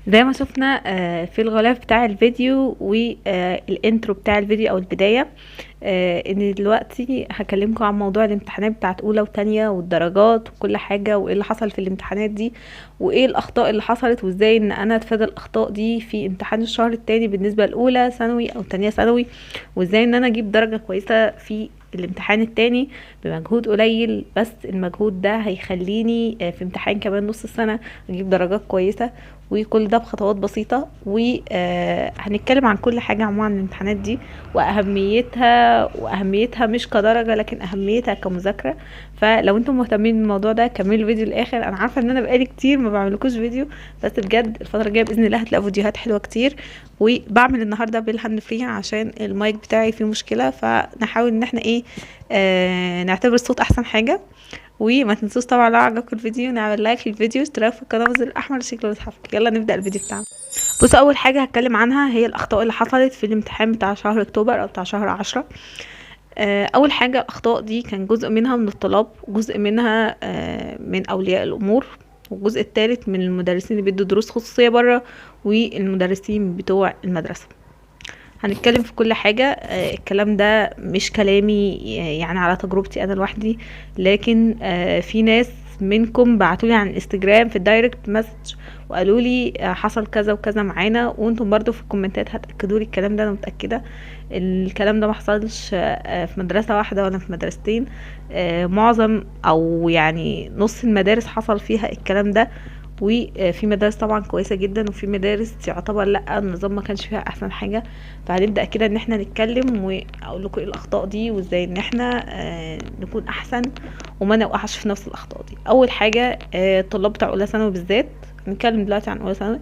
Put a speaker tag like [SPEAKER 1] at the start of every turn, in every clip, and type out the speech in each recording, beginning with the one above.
[SPEAKER 1] زي ما شفنا في الغلاف بتاع الفيديو وال intro بتاع الفيديو او البداية، ان دلوقتي هكلمكم عن موضوع الامتحانات بتاعت اولى وتانية والدرجات وكل حاجة، وايه اللي حصل في الامتحانات دي وايه الاخطاء اللي حصلت وازاي ان انا اتفادى الاخطاء دي في امتحان الشهر التاني بالنسبة لاولى ثانوي او تانية ثانوي، وازاي ان انا اجيب درجة كويسة في الامتحان التاني بمجهود قليل، بس المجهود ده هيخليني في امتحان كمان نص السنة اجيب درجات كويسة، وكل ده بخطوات بسيطة. وهنتكلم عن كل حاجة عموما عن الامتحانات دي واهميتها مش كدرجة لكن اهميتها كمذاكرة. فلو انتم مهتمين بالموضوع ده كملوا الفيديو للاخر. انا عارفة ان انا بقالي كتير ما بعملكوش فيديو، بس بجد الفترة الجاية باذن الله هتلاقوا فيديوهات حلوة كتير. وبعمل النهاردة بال hand free عشان المايك بتاعي فيه مشكلة، فنحاول ان احنا ايه نعتبر الصوت احسن حاجة. وما تنسوش طبعا لو عجبكم الفيديو نعمل like للفيديو، اشتراك في القناة وزر الاحمر شكله يتحفك. يلا نبدا الفيديو بتاعنا. بصوا، اول حاجة هتكلم عنها هي الاخطاء اللي حصلت في الامتحان بتاع شهر اكتوبر او بتاع شهر 10. اول حاجة الاخطاء دي كان جزء منها من الطلاب، وجزء منها من اولياء الامور، والجزء الثالث من المدرسين اللي بيدوا دروس خصوصية بره والمدرسين بتوع المدرسة. هنتكلم في كل حاجة. الكلام ده مش كلامي يعني على تجربتي انا لوحدي، لكن في ناس منكم بعتولي على الانستجرام في ال direct message وقالوا لي حصل كذا وكذا معانا، وانتم برضو في الكومنتات هتاكدوا لي الكلام ده. انا متاكدة الكلام ده ما حصلش في مدرسه واحدة ولا في مدرستين، معظم او يعني نص المدارس حصل فيها الكلام ده. وفي مدارس طبعا كويسة جدا، وفي مدارس يعتبر لا النظام ما كانش فيها احسن حاجة. فهنبدا كده ان احنا نتكلم واقول لكم ايه الاخطاء دي وازاي ان احنا نكون احسن وما نوقعش في نفس الاخطاء دي. اول حاجة الطلاب بتاع اولى ثانوي بالذات، هنتكلم دلوقتي عن اولى ثانوي،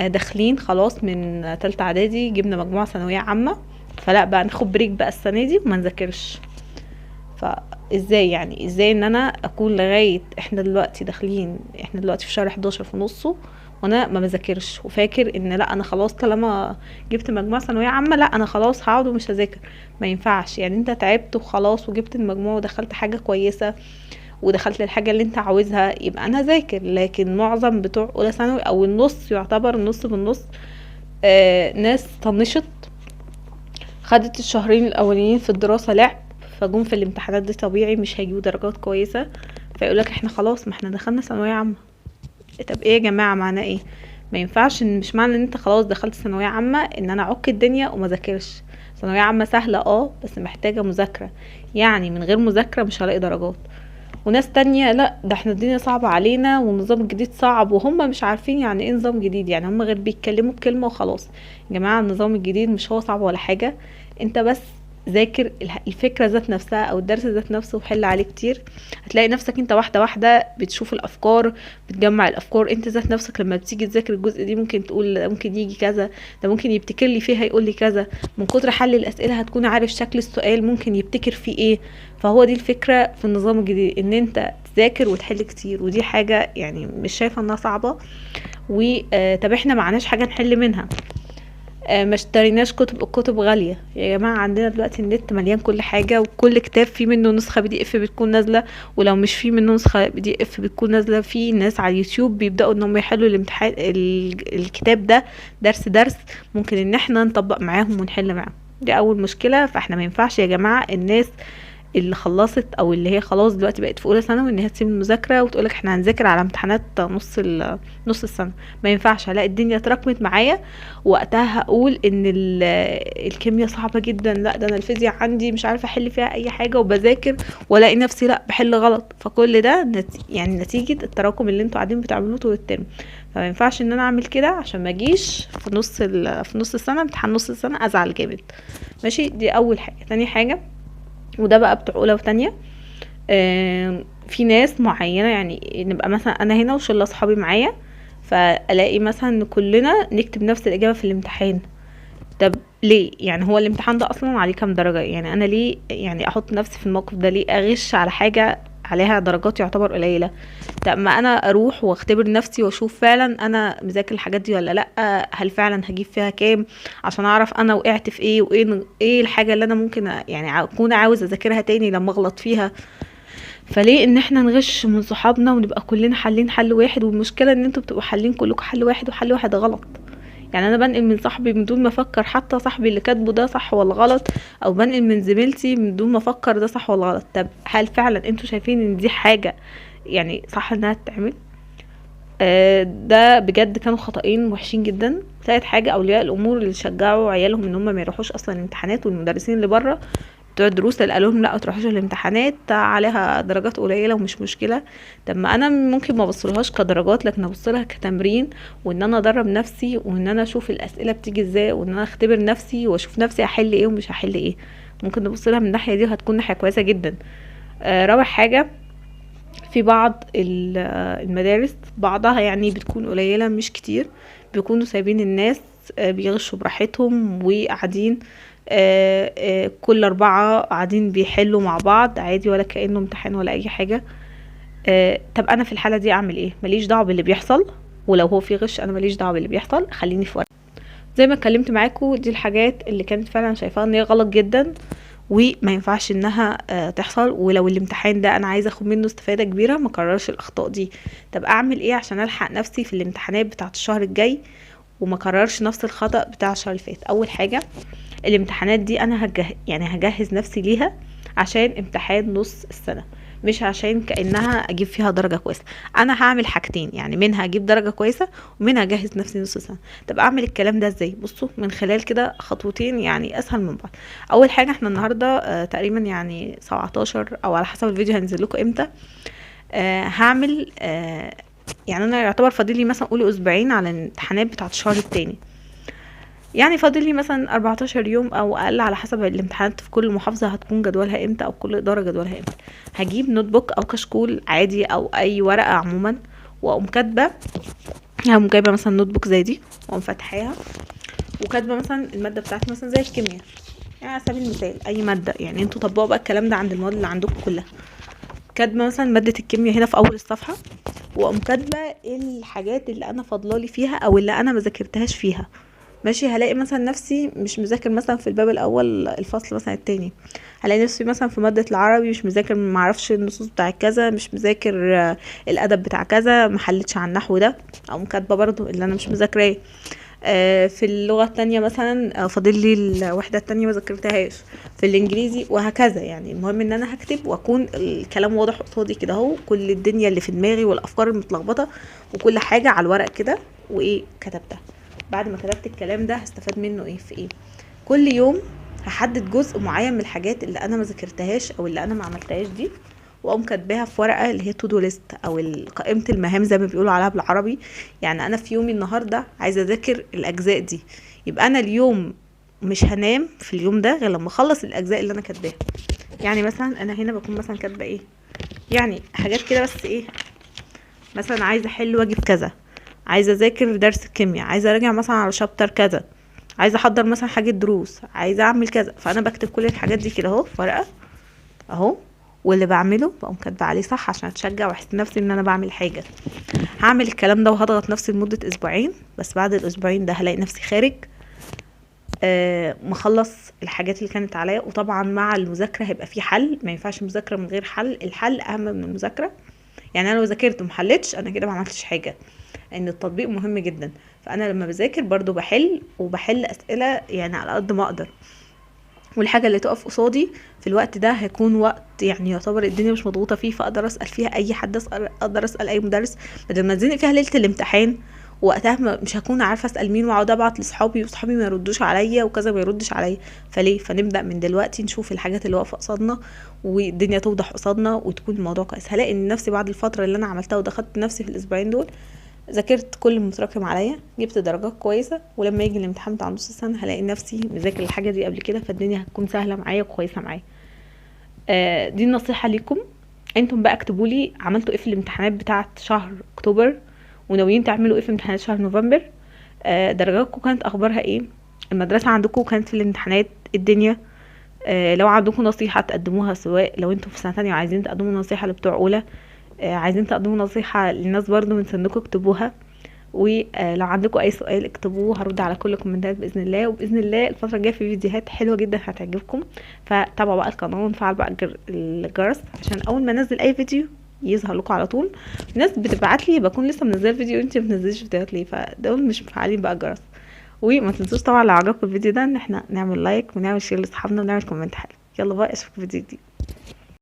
[SPEAKER 1] داخلين خلاص من ثالثة اعدادي، جبنا مجموعة ثانوية عامة، فلا بقى ناخد break بقى السنة دي وما نذاكرش. فازاي يعني ازاي ان انا اكون لغاية احنا دلوقتي داخلين، احنا دلوقتي في شهر 11 في نصه وانا ما بذاكرش، وفاكر ان لا انا خلاص طالما جبت مجموعة ثانوية عامة لا انا خلاص هقعد ومش هذاكر. ما ينفعش، يعني انت تعبت وخلاص وجبت المجموع ودخلت حاجة كويسة ودخلت للحاجة اللي انت عاوزها، يبقى انا ذاكر. لكن معظم بتوع اولى ثانوي او النص، يعتبر النص بالنص، ناس طنشت، خدت الشهرين الاولانيين في الدراسة لعب، فجم في الامتحانات دي طبيعي مش هيجيبوا درجات كويسة، فيقولك احنا خلاص ما احنا دخلنا ثانوية عامة. طب ايه يا جماعة معناه ايه؟ ما ينفعش، ان مش معنى ان انت خلاص دخلت ثانوية عامة ان انا اعك الدنيا وما ذاكرش. ثانوية عامة سهلة بس محتاجه مذاكرة، يعني من غير مذاكرة مش هلاقي درجات. وناس تانية لا ده احنا الدنيا صعبة علينا والنظام الجديد صعب، وهم مش عارفين يعني ايه نظام جديد، يعني هم غير بيتكلموا بكلمه وخلاص. يا جماعة النظام الجديد مش هو صعب ولا حاجة، انت بس ذاكر الفكرة ذات نفسها او الدرس ذات نفسه وحل عليه كتير. هتلاقي نفسك انت واحدة واحدة بتشوف الافكار، بتجمع الافكار انت ذات نفسك. لما بتيجي تذاكر الجزء دي ممكن تقول ممكن يجي كذا، ده ممكن يبتكر لي فيها يقول لي كذا. من كتر حل الاسئلة هتكون عارف شكل السؤال ممكن يبتكر فيه ايه. فهو دي الفكرة في النظام الجديد، ان انت تذاكر وتحل كتير، ودي حاجة يعني مش شايفه انها صعبة. وطب احنا معناش حاجة نحل منها، ما اشتريناش كتب، الكتب غالية يا جماعة. عندنا دلوقتي النت مليان كل حاجة، وكل كتاب فيه منه نسخة PDF بتكون نازلة، ولو مش فيه منه نسخة PDF بتكون نازلة. في ناس على اليوتيوب بيبدأوا انهم يحلوا الامتحان الكتاب ده درس درس، ممكن ان احنا نطبق معاهم ونحل معاهم. دي اول مشكلة. فاحنا ما ينفعش يا جماعة الناس اللي خلصت او اللي هي خلاص دلوقتي بقت في اولى ثانوي ان هي تسيب المذاكرة وتقولك احنا هنذاكر على امتحانات نص السنة. ما ينفعش، هلاقي الدنيا اتراكمت معايا، وقتها هقول ان الكيمياء صعبة جدا، لا ده انا الفيزياء عندي مش عارفه احل فيها اي حاجة، وبذاكر والاقي نفسي لا بحل غلط. فكل ده يعني نتيجة التراكم اللي انتوا قاعدين بتعملوه طول الترم. فما ينفعش ان انا اعمل كده عشان ما اجيش في نص السنة، امتحان نص السنة ازعل جامد. ماشي، دي اول حاجة. تاني حاجة، وده بقى بتوع اولى وتانية، في ناس معينة، يعني نبقى مثلا انا هنا وشله اصحابي معايا، فالاقي مثلا ان كلنا نكتب نفس الاجابة في الامتحان. طب ليه؟ يعني هو الامتحان ده اصلا عليه كام درجه؟ يعني انا ليه يعني احط نفسي في الموقف ده؟ ليه اغش على حاجة عليها درجات يعتبر قليله؟ طب ما انا اروح واختبر نفسي واشوف فعلا انا مذاكر الحاجات دي ولا لا، هل فعلا هجيب فيها كام، عشان اعرف انا وقعت في ايه، وايه ايه الحاجة اللي انا ممكن يعني اكون عاوز اذاكرها تاني لما اغلط فيها. فليه ان احنا نغش من صحابنا ونبقى كلنا حالين حل واحد؟ والمشكلة ان انتوا بتبقوا حالين كلكم حل واحد، وحل واحد غلط. يعني انا بنقل من صاحبي من دون ما افكر حتى صاحبي اللي كاتبه ده صح ولا غلط، او بنقل من زميلتي من دون ما افكر ده صح ولا غلط. طب هل فعلا انتوا شايفين ان دي حاجة يعني صح انها تتعمل؟ ده بجد كانوا خطأين وحشين جدا. ثالث حاجة، اولياء الامور اللي شجعوا عيالهم ان هم ما يروحوش اصلا الامتحانات، والمدرسين اللي بره بتوع الدروس اللي قالوا لهم لا ما تروحوش الامتحانات عليها درجات قليله ومش مشكلة. طب ما انا ممكن ما ابصلهاش كدرجات، لكن ابصلها كتمرين، وان انا ادرب نفسي، وان انا اشوف الاسئلة بتيجي ازاي، وان انا اختبر نفسي واشوف نفسي هحل ايه ومش هحل ايه. ممكن نبص لها من الناحية دي وهتكون ناحية كويسة جدا. رابع حاجة، في بعض المدارس بعضها يعني بتكون قليله مش كتير، بيكونوا سايبين الناس بيغشوا براحتهم وقاعدين كل 4 قاعدين بيحلوا مع بعض عادي، ولا كأنه امتحان ولا اي حاجة. طب انا في الحالة دي اعمل ايه؟ ماليش دعوة باللي بيحصل، ولو هو في غش انا ماليش دعوة باللي بيحصل، خليني في ورقة. زي ما اتكلمت معاكم، دي الحاجات اللي كانت فعلا شايفاها ان هي غلط جدا وما ينفعش انها تحصل. ولو الامتحان ده انا عايزه اخد منه استفاده كبيرة ما اكررش الاخطاء دي. طب اعمل ايه عشان الحق نفسي في الامتحانات بتاعه الشهر الجاي وما اكررش نفس الخطأ بتاع الشهر اللي فات؟ اول حاجة، الامتحانات دي انا هجهز نفسي ليها عشان امتحان نص السنة، مش عشان كانها اجيب فيها درجه كويسة. انا هعمل حاجتين، يعني منها اجيب درجه كويسة ومنها اجهز نفسي نص سنة. طب اعمل الكلام ده ازاي؟ بصوا، من خلال كده خطوتين يعني اسهل من بعض. اول حاجة، احنا النهارده تقريبا يعني 17 او على حسب الفيديو هنزل لكم امتى. هعمل يعني انا يعتبر فاضل لي مثلا قولي اسبوعين على الامتحانات بتاعه الشهر التاني، يعني فاضل لي مثلا 14 يوم او اقل على حسب الامتحانات في كل محافظة هتكون جدولها امتى او كل ادارة جدولها امتى. هجيب notebook او كشكول عادي او اي ورقة عموما، واقوم كاتبه، هقوم جايبه مثلا notebook زي دي واقوم فاتحاها وكاتبه مثلا المادة بتاعتي مثلا زي الكيمياء، يعني على سبيل المثال اي مادة، يعني انتوا طبقوا بقى الكلام ده عند المواد اللي عندكم كلها. كاتبه مثلا مادة الكيمياء هنا في اول الصفحة، واقوم كاتبه الحاجات اللي انا فاضلالي فيها او اللي انا ما ذاكرتهاش فيها. ماشي، هلاقي مثلا نفسي مش مذاكر مثلا في الباب الاول الفصل مثلا التاني، هلاقي نفسي مثلا في مادة العربي مش مذاكر، ما اعرفش النصوص بتاع كذا، مش مذاكر الادب بتاع كذا، ما حلتش على النحو ده، او كاتبه برضو اللي انا مش مذاكراه. في اللغة التانية مثلا فاضل لي الوحدة التانية ما ذاكرتهاش، في الانجليزي وهكذا. يعني المهم ان انا هكتب واكون الكلام واضح قصادي كده اهو، كل الدنيا اللي في دماغي والافكار المتلخبطه وكل حاجة على الورق كده وايه كتبتها. بعد ما كتبت الكلام ده هستفاد منه ايه في ايه؟ كل يوم هحدد جزء معين من الحاجات اللي انا ما ذاكرتهاش او اللي انا ما عملتهاش دي، واقوم كاتباها في ورقة اللي هي to do list او قائمة المهام زي ما بيقولوا عليها بالعربي. يعني انا في يومي النهارده عايزه اذاكر الاجزاء دي، يبقى انا اليوم مش هنام في اليوم ده غير لما اخلص الاجزاء اللي انا كاتباها. يعني مثلا انا هنا بكون مثلا كاتبه ايه، يعني حاجات كده بس ايه، مثلا عايزه احل واجب كذا، عايزه اذاكر درس الكيمياء، عايزه اراجع مثلا على شابتر كذا، عايزه احضر مثلا حاجة دروس، عايزه اعمل كذا. فانا بكتب كل الحاجات دي كده اهو في ورقة اهو، واللي بعمله بقوم كاتبه عليه صح عشان اتشجع واحس نفسي ان انا بعمل حاجة. هعمل الكلام ده وهضغط نفسي لمدة اسبوعين، بس بعد الاسبوعين ده هلاقي نفسي خارج مخلص الحاجات اللي كانت عليا. وطبعا مع المذاكرة هيبقى في حل، ما ينفعش مذاكرة من غير حل، الحل اهم من المذاكرة. يعني انا لو ذاكرت ومحلتش انا كده ما عملتش حاجة، ان التطبيق مهم جدا. فانا لما بذاكر برضو بحل، وبحل اسئلة يعني على قد ما اقدر، والحاجة اللي تقف قصادي في الوقت ده هيكون وقت يعني يعتبر الدنيا مش مضغوطه فيه، فاقدر اسال فيها اي حد، اقدر اسال اي مدرس، بدل ما اتزنق فيها ليلة الامتحان وقتها مش هكون عارفه اسال مين، واقعد ابعت لاصحابي وصحابي ما يردوش عليا وكذا ما يردش عليا. فليه؟ فنبدا من دلوقتي نشوف الحاجات اللي واقفة قصادنا والدنيا توضح قصادنا وتكون الموضوع كويس. هلاقي ان نفسي بعد الفترة اللي انا عملتها ودخلت نفسي في الاسبوعين دول ذاكرت كل المتراكم عليا، جبت درجات كويسة، ولما يجي الامتحان بتاع نص السنة هلاقي نفسي مذاكر الحاجة دي قبل كده، فالدنيا هتكون سهلة معايا وكويسة معايا. دي النصيحة ليكم. انتم بقى اكتبوا لي عملتوا ايه في الامتحانات بتاعه شهر اكتوبر، وناويين تعملوا ايه في امتحانات شهر نوفمبر، درجاتكم كانت اخبارها ايه، المدرسة عندكم كانت في الامتحانات الدنيا، لو عندكم نصيحة تقدموها، سواء لو انتم في سنة تانية وعايزين تقدموا نصيحة لبتوع اولى، عايزين تقدموا نصيحة للناس برضو من سنكم اكتبوها. ولو عندكم اي سؤال اكتبوه، هرد على كل الكومنتات باذن الله. وباذن الله الفترة الجاية في فيديوهات حلوة جدا هتعجبكم، فتابعوا بقى القناة ونفعل بقى الجرس عشان اول ما انزل اي فيديو يظهر لكم على طول. ناس بتبعت لي بكون لسه منزله فيديو، انت ما بتنزليش فيديوهات ليه؟ فدول مش مفعلين بقى الجرس. وما تنسوش طبعا لو عجبكم الفيديو ده ان احنا نعمل like ونعمل share لاصحابنا ونعمل comment حلو. يلا بقى اشوفكم في فيديو جديد.